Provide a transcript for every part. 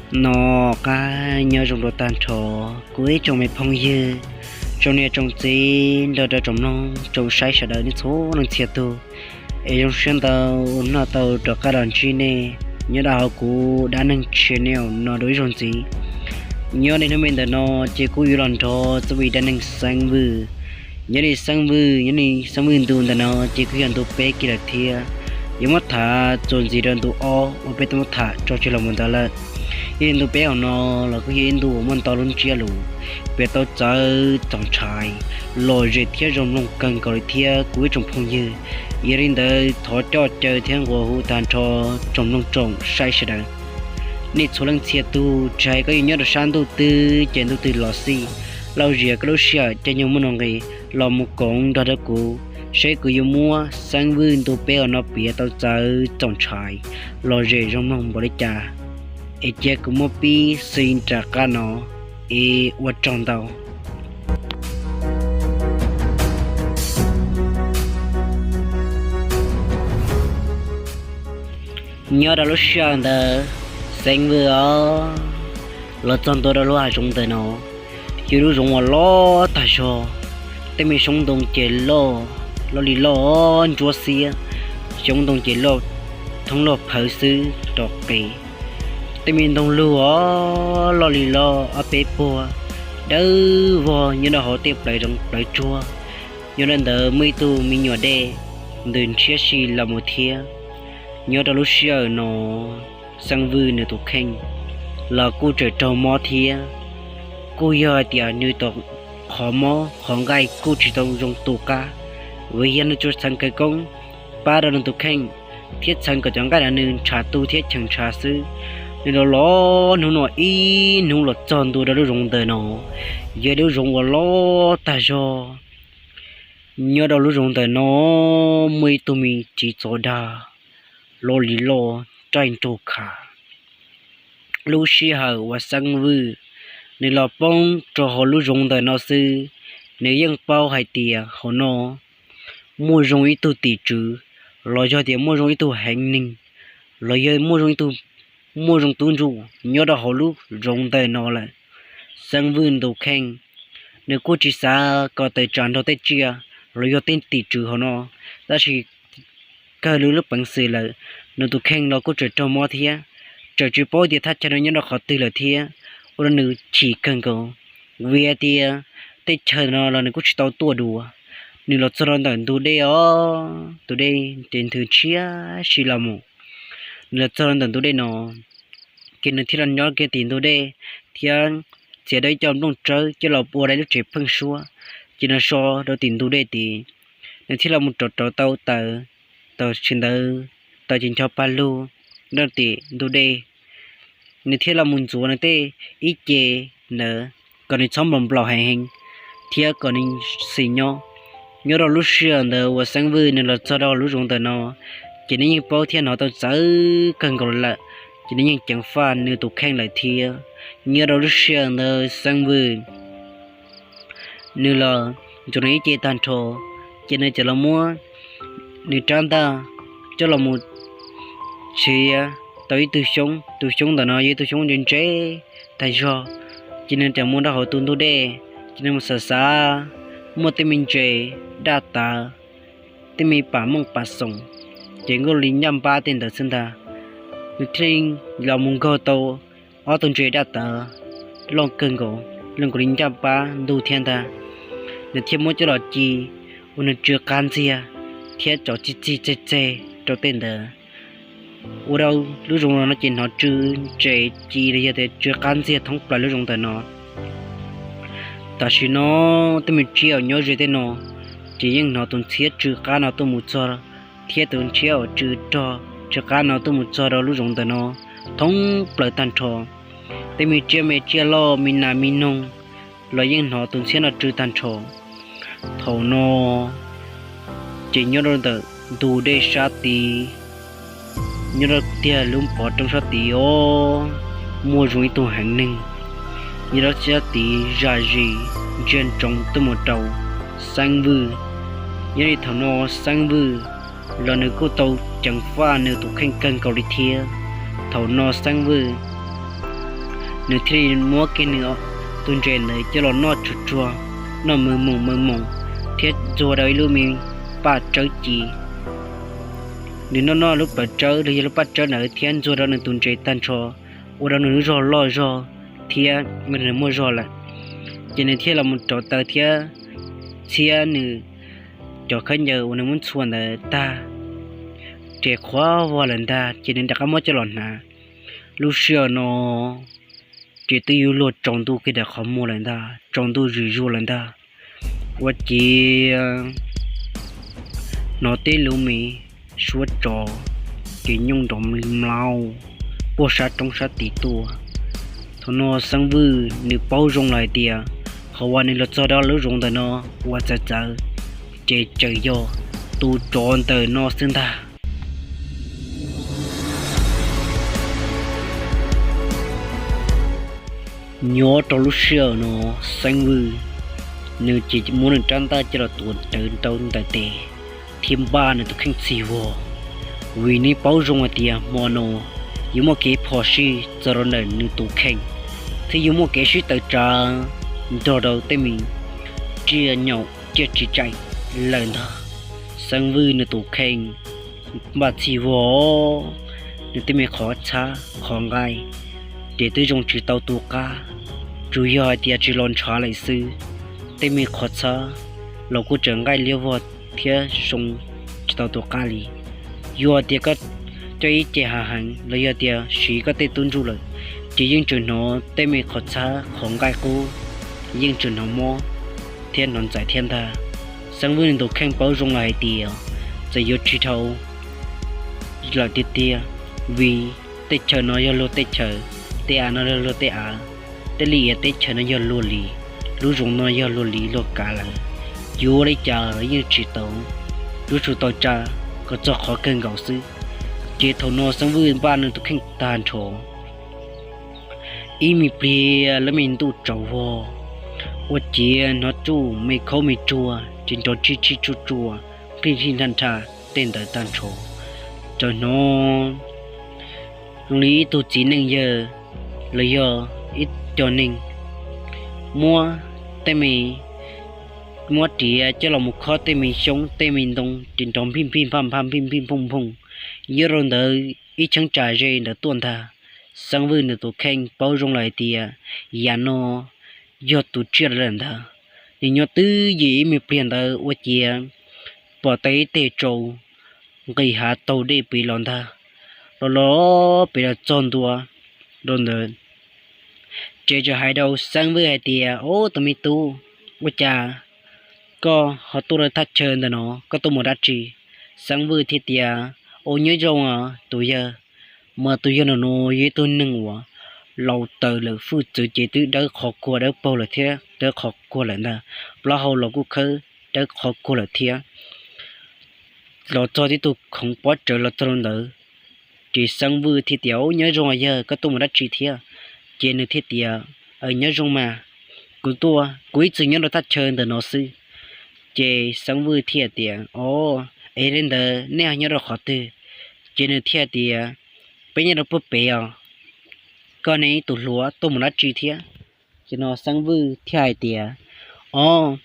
Noj qab nyob zoo rau tag nrho kuv ib tsoom me phooj ywg, tsoom niam tsoom txiv nrog rau tsoom mloog tsoom saib sawv daws nej txhua leej txhia tug. Es zoo siab ntau noj tau rov qab los ntsib nej nyob rau hauv kuv dab neeg channel no dua ib zaug ntxiv. Nyob li hnub me ntawm no ces kuj yuav los nrog txoj me dab neeg Xeeb Vwj. Nyob li Xeeb Vwj, nyob li Xeeb Vwj ntu ntawm no ces kuj yog ntu peb kiag lawm thiab. Yuav muab tham txuas ntxiv rau ntu ob uas peb twb muab tham tso tseg los mus ntawd lawm. Yog li ntu peb hauv no los kuj yog ib ntu uas muaj ntau lub ntsiab lus, piav tau txawv txaus ntshai, lom zem thiab zoo mloog kawg nkaus li thiab kuv ib tsoom phooj ywg. Yog li ntawd thov coj caw thiab nqua hu tag nrho tsoom mloog tsoom saib sawv daws, nej txhua leej txhia tug, tsis hais koj yuav nyob rau sab ntuj twg ces ntuj twg los xij, lauj zias koj lub sij hawm caij nyoog muaj nuj nqis los mus koom nrog rau kuv, seb kuv yuav muab Xeeb Vwj ntu peb hauv no piav tau txawv txaus ntshai, lom zem zoo mloog npaum li cas. Es cia kuv muab pib xws nram qab no, es ua tsaug ntau. Nyob rau lub sij hawm ntawd, Xeeb Vwj os, los txog ntua rau lub hav zoov ntawm no, yog lub zoov uas loj tag zog. Tej me xyoob ntoo ces loj, loj li loj ntsuab xiab, xyoob ntoo ces loj thoob loj phawv xwb rov qis. Tej me ntoo lug os loj li loj ob peb puag, dawb vog nyob rau hauv tej plawv zoov plawv tsuag. Nyob rau ntawd muaj ib tug me nyuam dej ntws ntshiab si los mus thiab. Nyob rau lub sij hawm no, Xeeb Vwj nws tus kheej los kuj tseem raug mob thiab. Kuj yog hais tias nws tus qhov mob qhov nqaij kuj tsis tau zoo tu qab, vim yog nws tsuas txheev khawv koob pab rau nws tus kheej thiab txheev kom cov nqaij ntawd nws ntshav tu thiab cheem ntshav xwb. Nws los los hnub no ib hnub los txog ntua rau lub zoov ntawm no, yog lub zoov uas loj tag zog. Nyob rau lub zoov ntawm no muaj ib tug me txiv txov dag loj li loj raij nraug khav. Lub sij hawm uas Xeeb Vwj nws los poob rau hauv lub zoov ntawm no xwb, nws yeej paub hais tias hauv no muaj zoo ib tug tim tswv, los yog tias muaj zoo ib tug heev neeg, los yog muaj zoo ib tug, muaj zoo tub ntsuj nyob rau hauv lub zoov ntawm no lawm. Xeeb Vwj nws tus kheej, nws kuj tsis xav kom tawm tsam nrog tej tsiaj los yog tej tim tswv hauv no, tab sis kawg lub lub peev xwm lawm, nws tus kheej los kuj tseem raug mob thiab, tseem tsis paub tias thaj chaw no nyob rau qhov twg lawm thiab, ua rau nws chim kawg nkaus. Vim hais tias tej chaw no los nws kuj tsis tau tuaj dua. Nws los txog rau ntawm ntug dej os, tus dej ces nthwv ntshiab si los mus. Nws los txog rau ntawm ntug dej no, ces nws thiaj los nyob kiag tim ntug dej thiab txiav tau ib co nplooj tsawb coj los ua rau lub tsev pheeb suab, ces nws so rau tim ntug dej tid. Nws thiaj los mus rauv rauv tau taws, taws tsis ntawd taws ces ncho pag lug rau tim ntug dej. Nws thiaj los mus ntxuav nws tej ib ce ntawd kom nws txhob nplaum nplaum heev heev thiab kom nws xis nyob. Nyob rau lub sij hawm ntawd uas Xeeb Vwj nws los txog rau lub zoov ntawm no, ces nws yeej paub thiab hnov tau txawv kawg nkaus lawm, ces nws yeej ceev faj nws tus kheej lawm thiab. Nyob rau lub sij hawm ntawd Xeeb Vwj nws los ntxuav nws ib ce tag nrho, ces nws txawm los muab nws rab ntaj coj los mus txiav tau ib tug xyoob, tus xyoob ntawm no yog ib tug xyoob ntse ntse tag zog, ces nws txawm muab rau hauv tus ntug dej, ces nws mus xav xav muaj tej me ntses daj tawv, tej me pam mooj pam xoom, ces nkaus li ncaj npab tej ntawd xwb ntag. Nws thiaj li los mus nkaug tau ob tug ntses daj tawv loj kawg nkaus, loj nkaus li ncaj npab ntug thiab ntag. Nws thiaj muab coj los ci ua nws tsw qab ntxiag thiab tso txij txij txeg txeg rau tej ntawd. Ua rau lub zoov no ces hnov tsw ntses ci los yog tias tsw qab ntxiag thoob plaws lub zoov ntawm no. Tam sim no tej me tsiaj uas nyob ze tej no ces yeej hnov tus ntxhiab tsw qab no tuaj mus txog, thiab tus ntxhiab uas tsw rog tsw qab no tuaj mus txog rau lub zoov ntawm no thoob plaws tag nrho. Tej me tsiaj me tsiaj loj me nas me noog los yeej hnov tus ntxhiab no tsw tag nrho. Thaum no ces nyob rau ntawm ntug dej sab tid, nyob rau tiag lub pov roob sab tid os, muaj zoo ib tug heev neeg nyob rau sab tid zam zis ntsia ntsoov tuaj mus rau Xeeb Vwj. Nyob li thaum no Xeeb Vwj los nws kuj tau ceev faj nws tus kheej kawg nkaus li thiab. Thaum no Xeeb Vwj nws thiaj li muab kiag nws tus ntses ntawd coj los noj tsuag tsuag, noj mws moos mws moos, thiab ntxuag rau ib lub me paj tsawb ci. Nws noj noj lub paj tsawb los yog lub paj tsawb ntawd thiab ntxuag rau nws tus ntses tag nrho, ua rau nws lub zog loj zog thiab ua rau nws muaj zog lawm. Ces nws thiaj los mus rauv taws thiab txhiab nws cov khaub ncaws uas nws muab ntxhua ntawd tag, ces qhuav vog lawm ntag, ces nws rov qab muab coj los hnav. Lub sij hawm no ces twb yuav luag tsaus ntuj kiag daim qhov muag lawm ntag, tsaus ntuj zuj zus lawm ntag. Ua ciav hnov tej lub me suab tsov ces nyooj nrov mlaus puag sab roob sab tid tuaj. Thaum no Xeeb Vwj nws paub zoo lawm hais tias qhov uas nws los txog rau lub zoov ntawm no uas txawv txawv, ces tseem yog tus tsov ntawm no xwb ntag. Nyob rau lub sij hawm no, Xeeb Vwj nws ces muab nws rab ntaj coj los tuav rawv rau ntawm tes thiab npaj nws tus kheej txhij vog, vim nws paub zoo hais tias hmo no yuav muaj kev phom sij txog rau ntawm nws tus kheej, thiab yuav muaj kev sib tawm tsam nrog rau tej me tsiaj nyaum tsiaj tsis tsaim lawm ntag. Xeeb Vwj nws tus kheej npaj txhij vog, nws tej me qhov txhab qhov nqaij ces twb zoo tsis tau tu qab, tsuas yog hais tias tsis los ntshav lawm xwb. Tej me qhov txhab los kuj tseem nqaij liab vog thiab zoo tsis tau tu qab li. Yog tias koj coj ib ce hav heev los yog tias siv koj tej tub ntsuj lawm, ces yeej tseem hnov tej me qhov txhab qhov nqaij qub yeej tseem hnov mob thiab hnov ntxais thiab ntag. Xeeb Vwj nws tus kheej paub zoo lawm hais tias txawm yuav tsis dhau lawm tiag tiag, vim tej chaw no yog luag tej chaw, tej av no yog luag tej av, tej liaj teb chaws no yog luag li, lub zoov no yog luag li luag kav lawm, yuav ua li cas los yeej tsis tau, yuav tsum tau tsa kom txog qhov kawg nkaus xwb. Ces thaum no Xeeb Vwj npaj nws tus kheej tag nrho, ib me pliag lub me ntuj tsaus vog, ua ciav hnov tsuj me khaub me tsuag ces nrov tshib tshib tsuj tsuaj, nqhij nqhij nrhaj nrhaj tej ntawd tag nrho. Txawm hnov zoo li ib tug txiv neej yawg los yog ib co neeg muab tej me, muab riam coj los mus khob tej me xyoob tej me ntoo ces nrov npij npij npaj npaj npij npij nphooj nphooj, nyob rau ntawd ib cheeb tsam ze ntawd tuaj ntag. Xeeb Vwj nws tus kheej paub zoo lawm hais tias yam no yog tus tsiaj lawm ntag. Nws nyob twj ywm ib me pliag ntawd ua ciav pom tau ib teg tsau nqis hav taug dej pem los ntag, los los pem los txog ntua rau ntawd. Ces txawm hais rau Xeeb Vwj hais tias, Ob, tus me tub, ua cas koj ho tuaj rau thaj chaw ntawm no, koj tuaj mus dab tsi? Xeeb Vwj thiaj tias, Ua nyob zoo os tus yawg. Mas tus yawg no no yog ib tug neeg uas laus taws lawm, hwj txwv ces twb dawb qhov kuag dawb paug lawm thiab dawb qhov kuag lawm ntag, plaub hau los kuj khawb dawb qhov kuag lawm thiab. Los txog tib tug khoov pob tsawv los txog rau ntawd, ces Xeeb Vwj thiaj tias, Ua nyob zoo os yawg, koj tuaj mus dab tsi thiab? Ces nws thiaj tias, Nyob zoo mas, kuv tuaj, kuv ib txwm nyob rau thaj chaw ntawm no xwb. Ces Xeeb Vwj thiaj tias, Ob, es li ntawd nej ho nyob rau qhov twg? Ces nws thiaj tias, Peb nyob rau puag pem os. Koj ne ib tug hluas tuaj mus dab tsi thiab? Ces no Xeeb Vwj thiaj hais tias, Ob,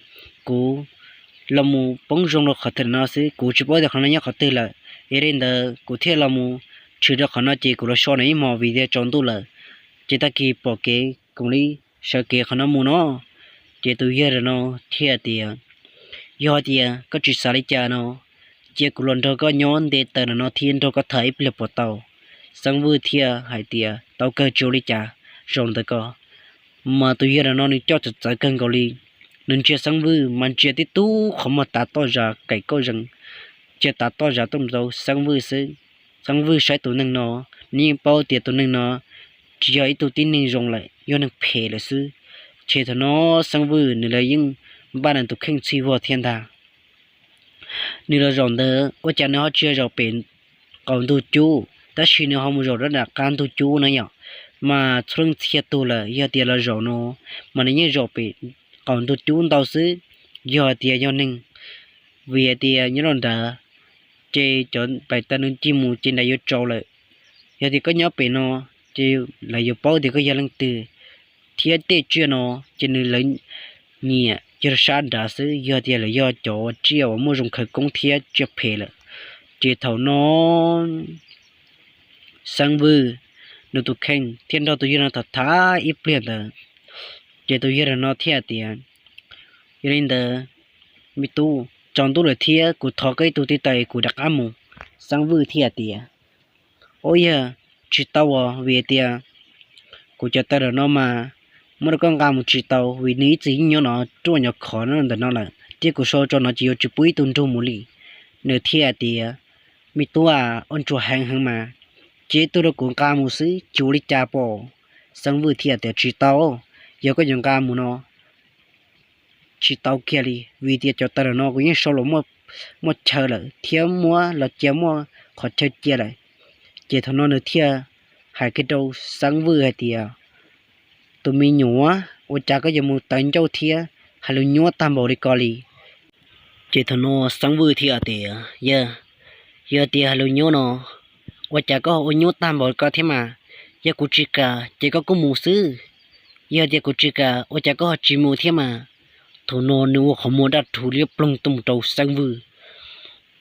kuv los mus poob zoo rau qhov twg no xwb, kuv tsis paub tias qhov no nyob qhov twg lawm. Es li ntawd kuv thiaj los mus tshwm rau qhov no ces kuv los so nws ib hmos vim tias tsaus ntuj lawm, ces tag kis pom kev kuv li sawv kev qhov no mus no. Ces tus yawg no thiaj tias, Yog tias koj tsis xav li cas no, cia kuv los nrog koj nyob nte taws no no thiab nrog koj tham ib pliag puas tau? Xeeb Vwj thiaj hais tias, Tau kawg, tsis ua li cas. Zaum ntawd ko mas tus yawg no nws coj txawv txawv kawg nkaus li. Nws ntsia Xeeb Vwj mas ntsia tib tug qhov muag tav toj zas kaim kauj zees, ntsia tav toj zas tuaj rau Xeeb Vwj xwb. Xeeb Vwj saib tus neeg no, nws yeej paub tias tus neeg no tsis yog ib tug tib neeg zoo lawm, yog neeg phem lawm xwb. Ces thaum no Xeeb Vwj nws los yeej npaj nws tus kheej txhij vog thiab ntag. Nws los zaum ntawd ua cas nws ho tsis yog zaum pem qaum ntug cub, tab sis nws ho mus zaum rau nram qab ntug cub no yom. Mas txhua leej txhia tus lawm yog tias los zaum no mas nws yeej zaum pem qaum ntug cub ntau xwb. Yog tias yog neeg, vim hais tias nyob rau nrad ces cov nplaim taws nws cig mus ces nrad yuav tsaus lawm. Yog tias koj nyob pem no ces lawv yuav paub tias koj yog leej twg. thiab tej tsiaj no ces nws lawv nyiam yog sab nrad xwb, yog tias lawv yog cov tsiaj uas muaj zoo khawv koob thiab tsiaj phem lawm. Ces thaum no Xeeb Vwj nws tus kheej thiaj nrog tus yawg no tham tham ib pliag ntawd, ces tus yawg no thiaj tias, yog li ntawd, me tub, tsaus ntuj lawm thiab kuv thov koj ib tug tib taws kuv rov qab mus. Xeeb Vwj thiaj tias, ua yog tsis tau os, vim tias kuv cov taw ntawm no mas muab rau koj nqa mus tsis tau, vim nws ib txwm yeej nyob no ruaj nyob khov ntawm no lawm, thiab kuv sau tso no ces yuav tsis pub ib tug nrug mus li. Nws thiaj tias, me tub, ua ntsuag heev heev mas, cia ib tug rau kuv nqa mus xwb, tsis ua li cas pom. Xeeb Vwj thiaj tias, tsis tau, yog koj yuav nqa mus no tsis tau kiag li, vim tias cov taw ntawm no kuv yeej sau los muaj chaw lawm thiab muab los cia muaj qhov chaw cia lawm. Ces thaum no nws thiaj hais kiag rau Xeeb Vwj hais tias, tus me nyuam, ua cas koj yuav mus tawv ncauj thiab hais lus nyuab tag npaum li ko li? Ces thaum no Xeeb Vwj thiaj tias, yog, yog tias hais lus nyuab no, ua cas koj ho ua nyuab tag npaum li ko thiab mas? Yog kuv tsis kam ces koj kuj mus xwb, yog tias kuv tsis kam ua cas koj ho tsis mus thiab mas? Thaum no nws ua qhov muag daj rhuv liab ploog tuaj mus rau Xeeb Vwj,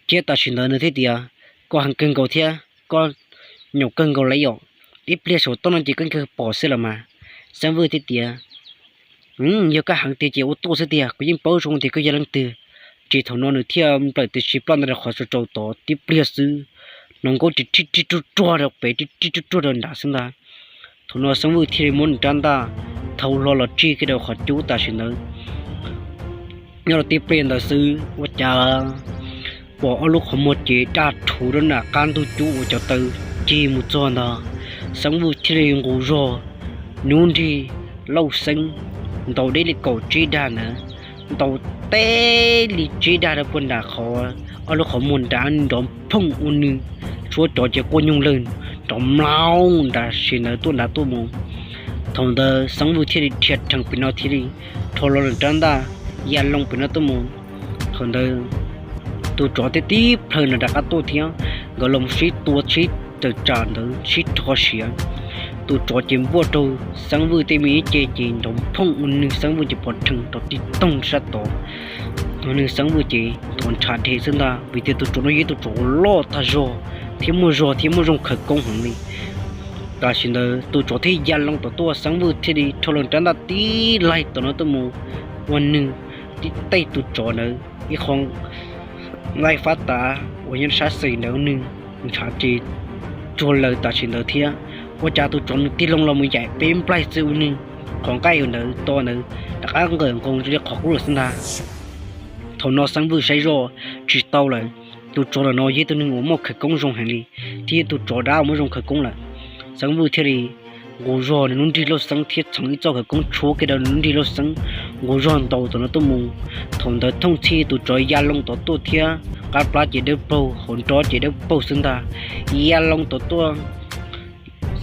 thiab tam sim ntawd nws thiaj tias, koj heev kawg nkaus thiab koj nyaum kawg nkaus li yom, ib pliag saum toj no ces koj kawg pom xwb los mas. Xeeb Vwj thiaj tias, yog koj heev tiag ces ua tuaj xwb tiag, kuv yeej paub zoo tias koj yog leej twg. Ces thaum no nws thiaj nplawm tus tshis ploj ntawd rau qhov tsaus tsaus tod tib pliag xwb, hnov nkauj ces rib rib ruag ruag rau pem, rib rib ruag ruag rau nrad xwb ntag. Thaum no Xeeb Vwj thiaj li muab nws rab ntaj thau hlo los tsig kiag rau qhov cub tam sim ntawd. Nyob rau tib pliag ntawd xwb ua cas pom ob lub qhov muag cev daj rhuv rau nram qab ntug cub uas cov taw cig mus txog ntag. Xeeb Vwj thiaj li nqus zog nws lub nrig lauj xeeb ntaus deb li kaum tsib dag ntawd, ntaus teb li tsib dag rau puag nram qhov ob lub qhov muag nrad nrov phooj ua nws, suab cov ces quaj nyooj lawg nrov mlaub nrad sim ntawd tuaj nrad tuaj mus. Thaum ntawd Xeeb Vwj thiaj li dhia rhees pem no thiaj li rho los nws rab ntaj ya loo pem no tuaj mus. Thaum ntawd tus tsov thiaj tib plhaw nrov rov qab tuaj thiab, nkawd los sib tua sib tawm tsam ntawd sib rho siav. Tus tsov ces npuaj raug Xeeb Vwj tej me ib ce ces nrov phooj ua nws Xeeb Vwj ces pov rhees rau tib toog sab tod. Nws Xeeb Vwj ces ntov ntshav dhev xwb ntag, vim tias tus tsov no yog ib tug tsov uas loj tag zog thiab muaj zog thiab muaj zoo khawv koob heev li. Tam sim ntawd tus tsov thiaj ya loo tom tuaj, Xeeb Vwj thiaj li rho los rab ntaj tib laig tom no tuaj mus ua nws tib tej tus tsov ntawd ib qho nqaij fab tav uas nyob sab xis ntawd ua nws ntshav ces tsuag lawm tam sim ntawd thiab. Ua cas tus tsov nws tig loo los mus yaim peb nplaig xwb ua nws qhov nqaij ntawd to ntawd rov qab nqawm nqoo li qhov qub lawm xwb ntag. Thaum no Xeeb Vwj saib zoj tsis tau lawm, tus tsov ntawm no yog ib tug neeg uas muaj khawv koob zoo heev li, thiab yog tus tsov dab uas muaj zoo khawv koob lawm. Xeeb Vwj thiaj li nqus zog nws lub nrig lauj xeeb thiab txhoov ib txoj khawv koob tshuab kiag rau nws lub nrig lauj xeeb, nqus zog ntaus tom no tuaj mus. Thaum ntawd thooj txhij tus tsov ya loo tom tuaj thiab, qab plab ces dawb paug, hauv nrob ces dawb paug xwb ntag. Ya loo tom tuaj,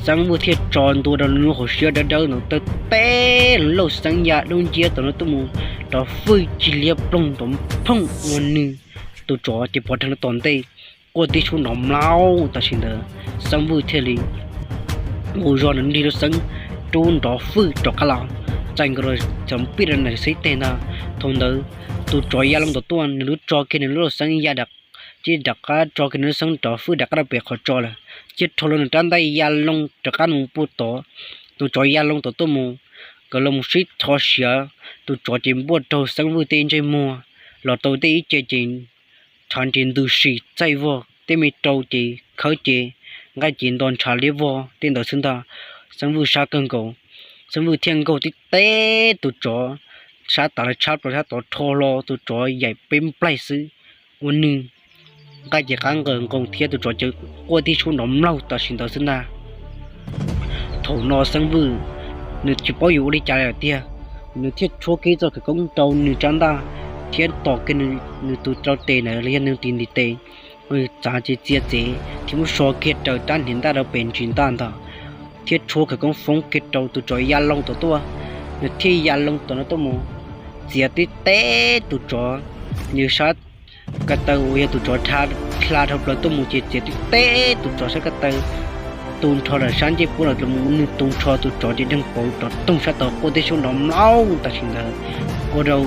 Xeeb Vwj thiaj tso ntua rau nws lub hauv siab dawb dawb ntawd, taw teb lauj xeeb ya dub nciab tom no tuaj mus, nrov fwj ci liab ploog nrov phooj ua nws. Tus tsov ces pov rhees rau tom ntej, quaj tib suab nrov mlaub tam sim ntawd. Xeeb Vwj thiaj li nqus zog nws nrig lauj xeeb rub nrov fwj rov qab los, txais nkaus rau cov pij rau nws xib teg ntag. Thaum ntawd tus tsov ya loo tom tuaj, nws lub tso kiag nws lub lauj xeeb ya, ces rov qab tso kiag nws lub xeeb nrov fwj rov qab rau pem qhov tso lawm, thiab rho los nws rab ntaj ya loo rov qab mus puag tod. Tus tsov ya loo tom tuaj mus, nkawd los mus sib thov siav, tus tsov ces npuaj raug Xeeb Vwj tej ntsej muag los tau tej ib ce ces tshav nres ntws si txaij vog, tej me rau ces khawb ces nqaij ces nto ntshav liab vog tej ntawd xwb ntag. Xeeb Vwj sab kawg nkaus, Xeeb Vwj thiaj nkaug tib teb tus tsov sab tas lawv tshab plaws sab tod rho hlo tus tsov yaim peb nplaig xwb, ua nws nqaij ces qab nqawm nqoo thiab tus tsov ces quaj tib suab nrov mlaug tam sim ntawd xwb ntag. Thaum no Xeeb Vwj nws tsis paub yuav ua li cas lawm tiag, nws thiaj tshuab kiag txoj khawv koob rau nws rab ntaj thiab tos kiag nws tus rau tes ntawd los yog nws tus ntiv tes, txav ces txia txev thiab muab so kiag raws rab hniav ntaj rau pem ntsis ntaj ntag, thiab tshuab khawv koob foob kiag rau tus tsov ya loo tom tuaj. Nws thiaj ya loo tom no tuaj mus, txiav tib teb tus tsov, nws sab ko taw uas yog tus tsov hla dhau plaws tuaj mus ces txiav tib teb tus tsov sab ko taw tu nrho lawm, sab ncej puab los mus nws tu nrho, tus tsov ces deeg pauv rov toog sab tod quaj tib suab nrov mlaub tam sim ntawd. Ua rau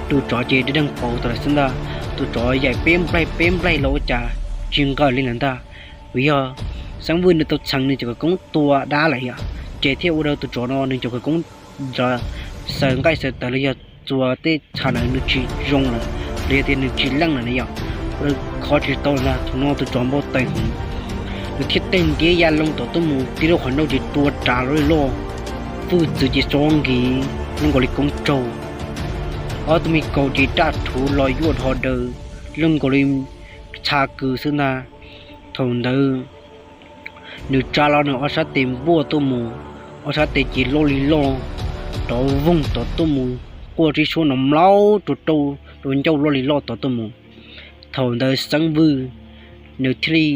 tus tsov ces deeg pauv tau lawm xwb ntag. Tus tsov yaim peb nplaig peb nplaig los ua cas tsis nqawm li lawm ntag. Vim yog Xeeb Vwj nws tau txheev nws cov khawv koob tua dab lawm yom, ces thiaj ua rau tus tsov no nws cov khawv koob xaws nqaij xaws tawv los yog txua tej txha ntawd nws tsis zoo lawm, los yog tias nws tsis leej lawm ne yom, ua rau khov tsis tau ntag. Thaum no tus tsov npau taws heev, nws thiaj teg ntiab ya loo tom tuaj mus, tib lub qhov ncauj ces tua ras loj li loj, fwj txwv ces txob nkiv zoo nkaus li koob tsaug. Ob tug me kaus ces daj rhuv los yuaj dhos daws zoo nkaus li txha kws xwb ntag. Thaum ntawd nws tsa los nws ob sab tes npuaj tuaj mus, ob sab tes ces loj li loj, rov voog tod tuaj mus, quaj tib suab nrov mlaub rau rau rau ncauj loj li loj tod tuaj mus. Thaum ntawd Xeeb Vwj nws thiaj li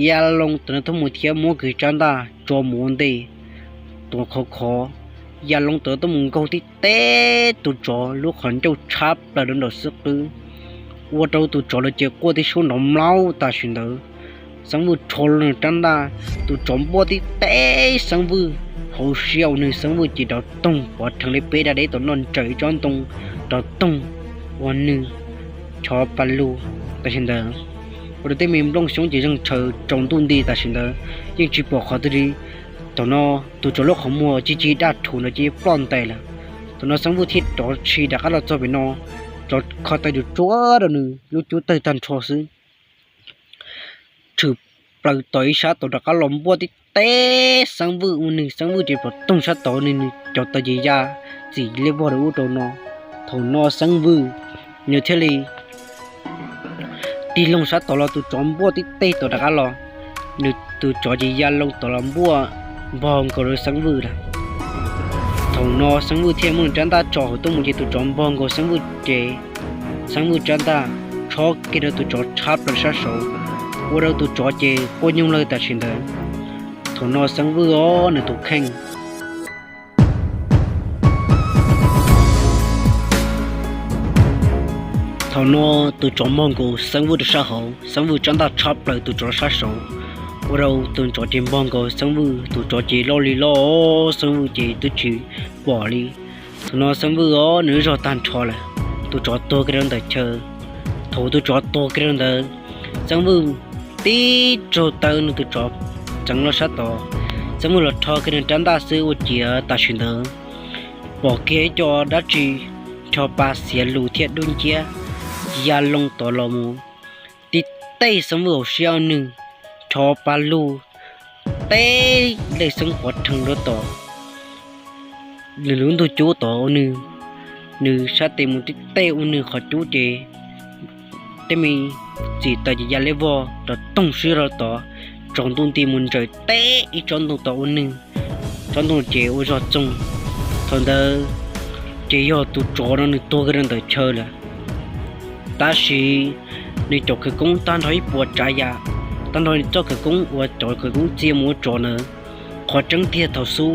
ya loo tom no tuaj mus thiab muab kiag rab ntaj tso mus ua ntej, tua khov khov, ya loo tom no tuaj mus nkaug tib teb tus tsov lub qhov ncauj tshab plaws rau nraum xub qwb, ua rau tus tsov lawv ces quaj tib suab nrov mlaub tam sim ntawd. Xeeb Vwj rho los nws rab ntaj, tus tsov npuaj tib teb Xeeb Vwj hauv siab ua nws, Xeeb Vwj ces rov toog pov rhees li peb da deb tom no nraws ib tsob ntoo rov toog ua nws chov pa lug tam sim ntawd. Ua rau tej me nplooj xyoob ces zeeg tshaws tsaus ntuj nti tam sim ntawd, yeej tsis pom qhov twg li. Thaum no tus tsov lub qhov muag cig cig daj rhuv ntawd ces ploj ntais lawm. Thaum no Xeeb Vwj thiaj rov tshis rov qab los txog pem no, rov kho taw tsuag tsuag rau nws lub cub tawg tag nrho xwb, tshwm plaws tom ib sab tod rov qab los npuaj tib teb Xeeb Vwj ua nws, Xeeb Vwj ces rov toog sab tod nws, nws cov taw ces ya txim liab vog rau ub rau no. Thaum no Xeeb Vwj nws thiaj li tig loo sab tod los tus tsov npuaj tib teg tod rov qab los, nws tus tsov ces ya loo tod los npuaj npog nkaus rau Xeeb Vwj lawm. Thaum no Xeeb Vwj thiaj muab nws rab ntaj tso hauv tuaj mus ces tus tsov npog nkaus Xeeb Vwj ces Xeeb Vwj rab ntaj tshob kiag rau tus tsov tshab plaws sab saud, ua rau tus tsov ces quaj nyooj lawg tam sim ntawd. Thaum no Xeeb Vwj os nws tus kheej Thaum no tus tsov npog nkaus Xeeb Vwj rau sab hauv, Xeeb Vwj rab ntaj tshab plaws tus tsov sab saud, ua rau tus tsov ces npog nkaus Xeeb Vwj, tus tsov ces loj li loj, Xeeb Vwj ces twb tsis pom li. Thaum no Xeeb Vwj os nws lub zog tag nrho lawm, tus tsov tuag kiag rau ntawm chaw. Thaum tus tsov tuag kiag rau ntawd, Xeeb Vwj tib tsaug taw nws tus tsov txeev los sab tod, Xeeb Vwj los rho kiag nws rab ntaj xwb ua ciav tam sim ntawd pom kiag ib co dab tsi nrho pa xiav lus thiab dub nciab ya loo tod los mus tib teg Xeeb Vwj hauv siab ua nws, nrho pa lug teb leej xeeb pov rhees rau tom nws lub ntug cub tod ua nws, nws sab tes mus tib teg ua nws qhov cub ces tej me txim taws ces ya liab vog rov toog swb rau tod, tsaus ntuj nti mus nraws teb ib tsob ntoo tod ua nws, tsob ntoo ces ua zog txoog. Thaum ntawd ces yog tus tsov no nws tuag kiag rau ntawm chaw lawm. Tab sis nws cov khawv koob tag nrho ib puas tsav yam, tag nrho nws txoj khawv koob uas cov khawv koob txia mus ua tsov ntawd, qhov tseeb tiag thaum xub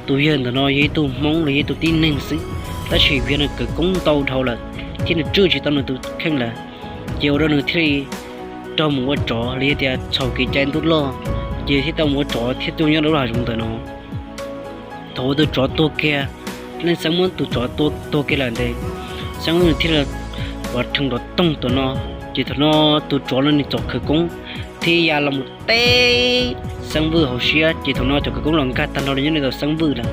tus yawg ntawm no yog ib tug Hmoob los yog ib tug tib neeg xwb, tab sis vim nws khawv koob ntau dhau lawm thiab nws tswj tsis tau nws tus kheej lawm, ces ua rau nws thiaj li raug mus ua tsov los yog tias txhaum kev cai ntuj loj, ces thiaj tau mus ua tsov thiab tuaj nyob rau lub hav zoov ntawm no. Thaum uas tus tsov tuag kiag, leej xeeb muab tus tsov tua tuag kiag lawm ntawd, xeeb muab nws thiaj li pov rhees rov toog tom no. Ces thaum no tus tsov no nws txoj khawv koob thiaj ya los mus teb xeeb vwj hauv siab, ces thaum no cov khawv koob los nkag tag nrho nyob rau tom xeeb vwj lawm.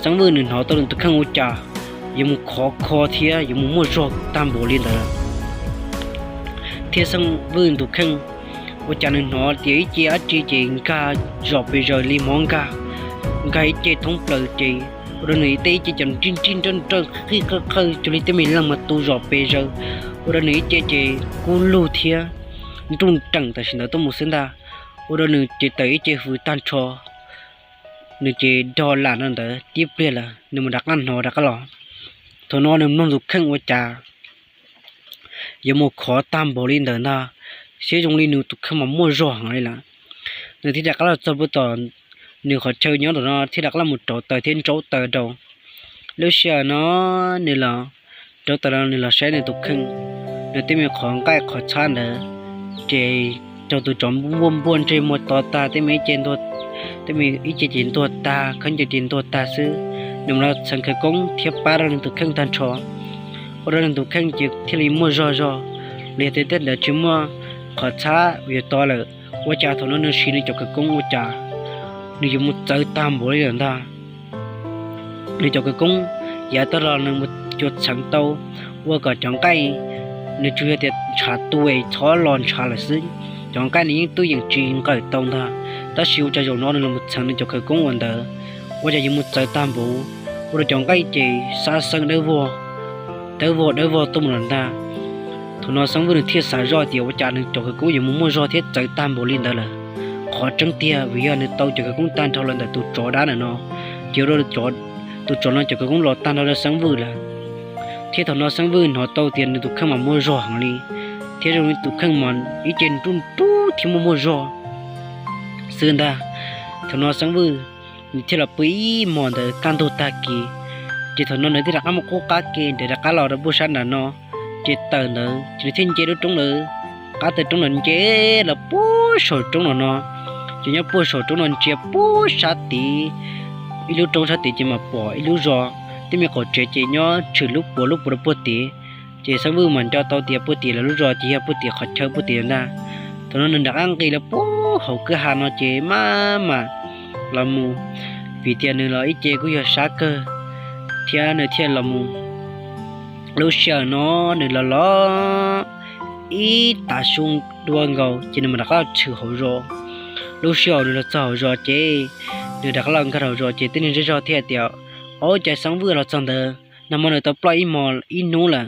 Xeeb vwj nws hnov tau nws tus kheej ua cas yuav mus khov kho thiab yuav mus muaj zog tag npaum li ntawd lawm. Thiab xeeb vwj tus kheej ua cas nws hnov tias ib ce dab tsi ces nkag zom pes zaws li hmov nkag, nkag ib ce thoob plaws ces ua rau nws tej ib ce ces nrij nrij nrawj nrawj qij qawj qawj cuag li tej me leeg mas tu zom pes zaws, ua rau nws ib ce ces kub lug thiab nruj nreem tam sim ntawd tuaj mus xwb ntag. Ua rau nws ces tawm ib ce hws tag nrho, nws ces dog lam rau ntawd tib pliag lawm nws mam rov qab hnov rov qab los. Thaum no nws mloog tus kheej ua cas yuav mus khov tag npaum li ntawd ntag, saib zoo li nws tus kheej mas muaj zog heev li lawm. Nws thiaj rov qab los txog puag tom nws qhov chaw nyob tom no thiab rov qab los mus rauv taws thiab ntsaub taws rau. Lub sij hawm no nws los rauv taws no nws los saib nws tus kheej, nws tej me qhov nqaij qhov txhab ntawd ces raug tus tsov npuaj npuaj ntsej muag to tag, tej me ib ce, tej me ib ce ces ntuag tag, khaub ncaws ces ntuag tag xwb. Nws mus los txheev khawv koob thiab pab rau nws tus kheej tag nrho, ua rau nws tus kheej ces thiaj li muaj zog zog. Los yog tias tej ntawd tsis muaj qhov txhab yuav to lawm, ua cas thaum no nws siv nws cov khawv koob ua cas nws yuav mus txawv tag npaum li lawm ntag. Nws cov khawv koob yav tag los nws mus cua txheev tau ua kom cov nqaij, nws tsuas yog tias ntshav tu es txhob los ntshav lawm xwb, cov nqaij nws yeej twb yeem tsis nqawm tau ntag. Tab sis ua cas zaum no nws los txheev nws cov khawv koob ua ntawd, ua cas yuav mus txawv tag npaum, ua rau cov nqaij ces xab xeeb dawb vog, dawb vog dawb vog tuaj mus lawm ntag. Thaum no Xeeb Vwj nws thiaj xav zoj tias ua cas nws cov khawv koob yuav mus muaj zog thiab txawv tag npaum li ntawd lawm. Qhov tseeb tiag vim yog nws tau cov khawv koob tag nrho los ntawm tus tsov dab ntawm no, ces ua rau tus tsov no cov khawv koob los tag nrho rau Xeeb Vwj lawm. Thiab thaum no Xeeb Vwj hnov tau tias nws tus kheej mas muaj zog heev li, thiab zoo li tus kheej mas ib ce nruj nruj thiab muaj muaj zog xwb ntag. Thaum no Xeeb Vwj nws thiaj los pw ib hmos ntawd kaj ntug tag kis, ces thaum no nws thiaj rov qab mus qub qab ke nrad rov qab los rau puag sab nram no. Ces tawm ntawd ces nws thiaj nce lub roob ntawd, qab taw roob ntawd nce los puag saum roob no no. Ces nyob puag saum roob no ntsia puag sab tid, ib lub roob sab tid ces mas pom ib lub zos, tej me qaum tsev ces nyob tshwm lub puas lub puas rau puag tid. Ces Xeeb Vwj mas nco tau tias puag tid lawv lub zos ces yog puag tid qhov chaw puag tid ntag. Thaum no nws rov qab nqis los puag hauv kwj ha no ces maj mam los mus, vim tias nws los ib ce kuj yog sab kawg, thiab nws thiaj los mus. Lub sij hawm no nws los los ib tav su dua nkaus ces nws mam rov qab los tshwm hauv zos. Lub sij hawm nws los txog hauv zos ces nws rov qab los nkag hauv zos ces tib neeg zej zog thiaj tias, Ua cas Xeeb Vwj los txog ntawd, nag hmo nws tau ploj ib hmo ib hnub lawm,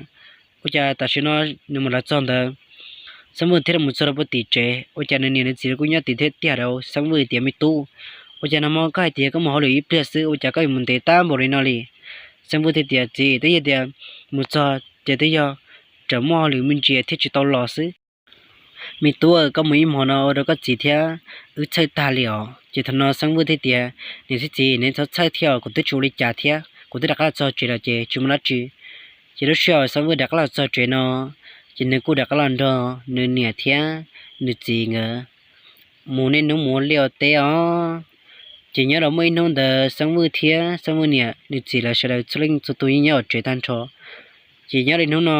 ua cas tam sim no nws mam los txog ntawd? Xeeb Vwj thiaj li mus txog rau puag tim tsev, ua cas nws niam nws txiv kuj nyob tim thiab tiag rau Xeeb Vwj tias, Me tub, ua cas nag hmo koj hais tias koj mus hauj lwm ib pliag xwb ua cas koj yuav mus ntev tag npaum li no li? Xeeb Vwj thiaj tias, Txiv, twb yog tias mus txog ces twb yog tseem muaj hauj lwm me ntsis thiaj tsis tau los xwb. Me tub, koj mus ib hmo no ua rau koj txiv thiab wb txhawj tag li os. Ces thaum no Xeeb Vwj thiaj tias, Niam thiab txiv, neb txhob txhawj thiab os, kuv twb tsis ua li cas thiab, kuv twb rov qab los txog tsev lawm ces tsis muaj dab tsi. Ces lub sij hawm Xeeb Vwj rov qab los txog tsev no, ces nws kuj rov qab los nrog nws niam thiab nws txiv nkawd mus niaj hnub mus ua liaj ua teb os. Ces nyob rau muaj ib hnub ntawd Xeeb Vwj thiab Xeeb Vwj niam nws txiv lawv sawv daws txhua leej txhua tus yeej nyob hauv tsev tag nrho. Ces nyob li hnub no,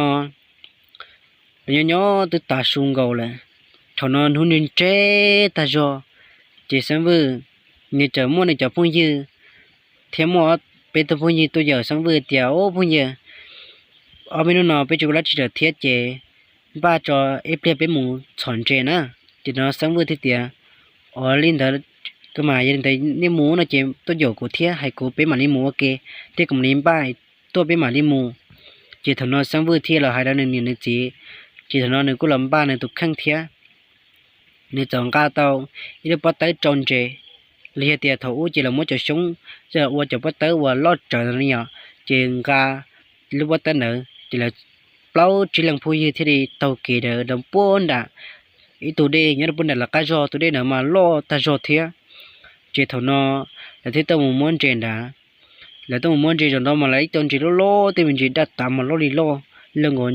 nyob nyob twb tav su nkaus lawm, thaum no hnub ntseg ntseg tag zog, ces Xeeb Vwj nws txawm muaj nws cov phooj ywg thiab muaj peb tug phooj ywg tuaj yaum Xeeb Vwj tias, Ub phooj ywg, ob peb hnub no peb tsis ua dab tsi lawm thiab ces npaj tso ib pliag peb mus txhom ntses na. Ces no Xeeb Vwj thiaj tias, Ua li ntawd, koj mas yog li ntawd nej mus no ces tuaj yaum kuv thiab hais kuv peb mam li mus ua ke, thiab kuv mam li npaj tuaj peb mam li mus. Ces thaum no Xeeb Vwj thiaj los hais rau nws niam nws txiv, ces thaum no nws kuj los npaj nws tus kheej thiab. Nws txawm nqa tau ib lub pob tawb tsau ntses, los yog tias thaum ub ces lawv muab cov xyoob coj ua cov pob tawb uas loj tsawv no li yom, ces nqa lub pob tawb ntawd ces lawv plaub tsib leeg phooj ywg thiaj li taug kev ntawd rau puag nram ib tug dej nyob rau puag nram lawv qab zog, tus dej ntawd mas loj tag zog thiab. Ces thaum no lawv thiaj tuaj mus muab ntses nrad. Lawv tuaj mus muab ntses zaum no mas lawv ib co ntses loj loj, tej me ntses daj tav mas loj li loj, loj nkaus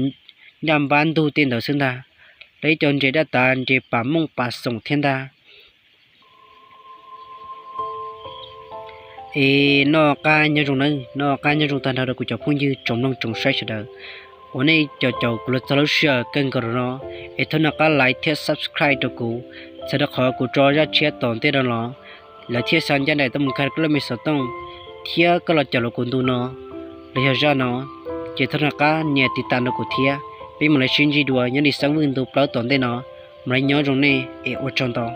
ncaj npab ntug tej ntawd xwb ntag. Lawv ib co ntses daj tav, ntses pam mooj pam xoom thiab ntag. Es noj qab nyob zoo nawb, noj qab nyob zoo tag nrho rau kuv cov phooj ywg tsoom mloog tsoom saib sawv daws uas nej caum caum kuv los txog lub sij hawm kawg nkaus rau no. Es thov noj qab like thiab subscribe rau kuv, txhawm rau qhov kuv tso zaj tshiab tom ntej no los lawv thiaj xa ncaj nraim tuaj mus kag koj lub me xov tooj thiab koj los caum los kuv ntu no los yog zaj no. Ces thov noj qab nias tiv tas rau kuv thiab. Peb mam li sib ntsib dua nyob li Xeeb Vwj ntu plaub tom ntej no. Mam li nyob zoo nej es ua tsaug ntau.